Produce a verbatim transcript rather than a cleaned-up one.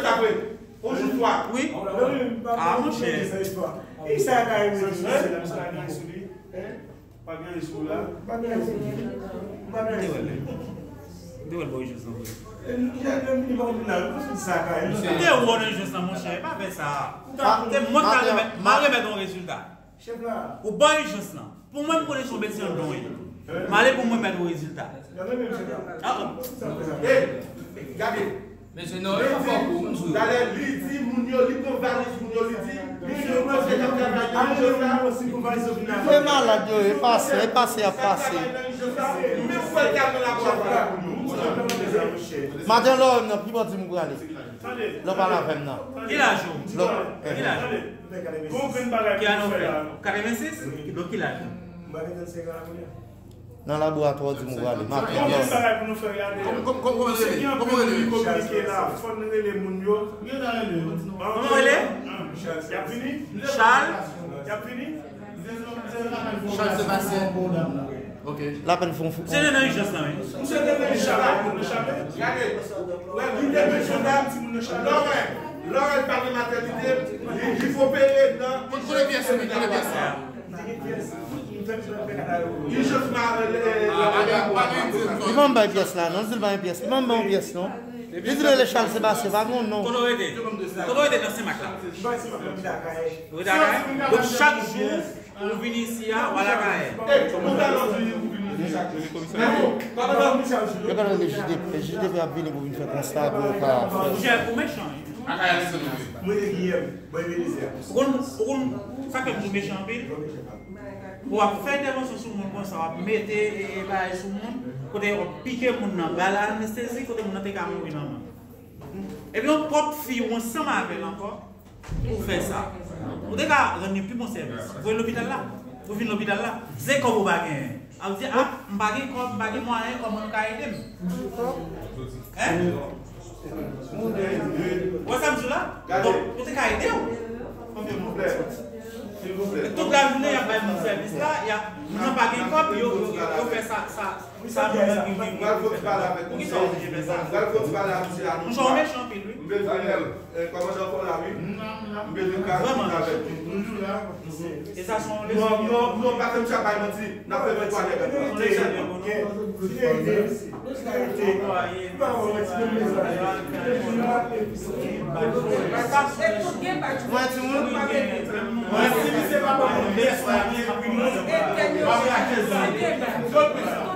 Sa vre. On jou fwa. Wi. Ah, monchè. E sa ka rive sou misye la, misye la gen sou li. Pa gen sou la. Pa gen sou li. Pa gen sou li. M te wè l bò ijans lan vre. M te wè nan ijans lan, monchè. Pa fè sa. Te mwen k ta remèt, m a remèt yon rezilta. Ou bò ijans lan. Pou mwen, m konnen se yon medsen yon don ye. M ale pou mwen mèt yon rezilta. Ah, ah. Ey, gade. Mesye, non, yo fò kou, m sou yo. Talè, li di moun yo, li pran valiz moun yo, li di, moun yo panse k ap travay nan ijans la. E malad yo, e pase, e pase, ap pase. Menm fwa l ka nan laboratwa pou yo. Maten lò, nan pi bò di m prale. Lò pale avè m nan. Ki laj ou? Lò, ki laj ou? Ki ane w fèt? Katrevensis? Donk ki laj ou? Nan laboratwa di m ou prale. Maten lò. Kòman, kòman, kòman rele? Kòman rele? Kòman rele? Charles? Charles Sébastien. Ok. Lapèn fon fou. Se nan ijans lan, wi. Misye te nan ijans la, moun nan chape. Gade. Wè, li te nan ijans la, ti moun nan chape. Lorel, Lorel pa gen matènite, li, li opere nan. Kote, kote pyès li, kote pyès li? Ijans ma, eh, eh, Li pa m bay pyès la, non. Li di l pa gen pyès. Li pa m bay yon pyès, non. Li di l rele Charles Sébastien, pa gen yon non. Kote w rete? Kote w rete nan Senmak la? Ou rete Akayè? Donk, chak jou, ou vin isi a, w al Akayè. Yo ka rele J D P. J D P ap vini pou vin fè konsta pou yo ka fè. Monchè, ou mechan, wi. Ou konn, ou konn, sa fè m di w mechan anpil? Ou ap fè entèvansyon sou moun konsa, w ap mete, e, e, bagay sou moun, kote w ap pike moun nan, ba l anestezi, kote moun nan te ka mouri nan men. Epi yon pwòp fi w ansanm avè l ankò, ou fè sa. Ou te ka rann li pi bon sèvis. Voye lopital la. Ou vin lopital la. Se kòb ou pa genyen. Ap di, ah, m pa gen kòb, m pa gen mwayen, kòman nou ka ede m? Hein? Ou wè sa m di w la? Donk, nou te ka ede w. Tout lajounen, y ap bay moun sèvis la, y ap, moun nan pa gen kòb, yo, yo, yo fè sa, sa, sa moun nan vin, vin, vin fè. Poukisa w oblije fè sa? Monchè, w mechan anpil, wi. Kòmandan Fòla, wi. M bezwen ka vin avèk nou. Toujou la. E sa se yon leson. Non, non, non, pa fè m chapay manti. N ap fè vennntwa nèg ankò. Mwen, timoun. Mwen, si misye pa ban mwen pyès la, m ap rache sa.